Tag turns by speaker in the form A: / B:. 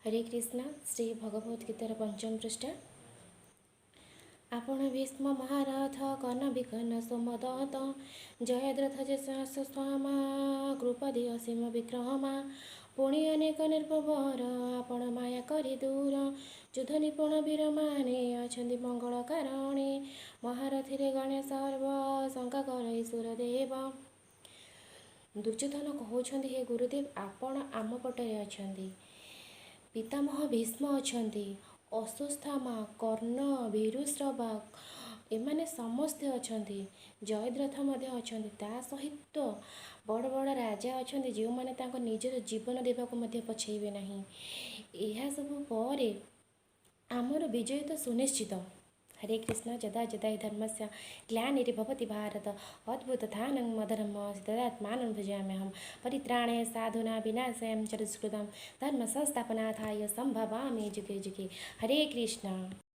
A: ହରେ କୃଷ୍ଣ। ଶ୍ରୀ ଭଗବତ ଗୀତାର ପଞ୍ଚମ ପୃଷ୍ଠା। ଆପଣ ଭୀଷ୍ମ ମହାରଥ, କର୍ଣ୍ଣ ବିକର୍ଣ୍ଣ ସୋମଦତ୍ତ, ଜୟଦ୍ରଥ ଅଶ୍ୱତ୍ଥାମା, କୃପ ଅସୀମ ବିକ୍ରମା। ପୁଣି ଅନେକ ନୃପବର, ଆପଣ ମାୟା କରି ଦୂର। ଯୁଦ୍ଧ ନିପୁଣ ବୀରମାନେ ଅଛନ୍ତି ମଙ୍ଗଳ କାରଣେ। ମହାରଥୀରେ ଗଣେ ସର୍ବ, ଶଙ୍କା କରଇ ସୁରଦେବ। ଦୁର୍ଯ୍ୟୋଧନ କହୁଛନ୍ତି, ହେ ଗୁରୁଦେବ, ଆପଣ ଆମ ପଟରେ ଅଛନ୍ତି, ପିତାମହ ଭୀଷ୍ମ ଅଛନ୍ତି, ଅଶ୍ୱତ୍ଥାମା, କର୍ଣ୍ଣ, ଭୂରିଶ୍ରବା, ଏମାନେ ସମସ୍ତେ ଅଛନ୍ତି, ଜୟଦ୍ରଥ ମଧ୍ୟ ଅଛନ୍ତି। ତା ସହିତ ବଡ଼ ବଡ଼ ରାଜା ଅଛନ୍ତି, ଯେଉଁମାନେ ତାଙ୍କ ନିଜର ଜୀବନ ଦେବାକୁ ମଧ୍ୟ ପଛେଇବେ ନାହିଁ। ଏହା ସବୁ ପରେ ଆମର ବିଜୟ ତ ସୁନିଶ୍ଚିତ। ହରେ କୃଷ୍ଣ। ଯଦା ଯଦା ହି ଧର୍ମସ୍ୟ ଗ୍ଲାନିର୍ଭବତି ଭାରତ, ଅଭ୍ୟୁତ୍ଥାନଂ ଅଧର୍ମସ୍ୟ ତଦାତ୍ମାନଂ ସୃଜାମ୍ୟହମ୍। ପରିତ୍ରାଣାୟ ସାଧୂନାଂ ବିନାଶାୟ ଚ ଦୁଷ୍କୃତାଂ, ଧର୍ମ ସଂସ୍ଥାପନାର୍ଥାୟ ସମ୍ଭବାମି ଯୁଗେ ଯୁଗେ। ହରେ କୃଷ୍ଣ।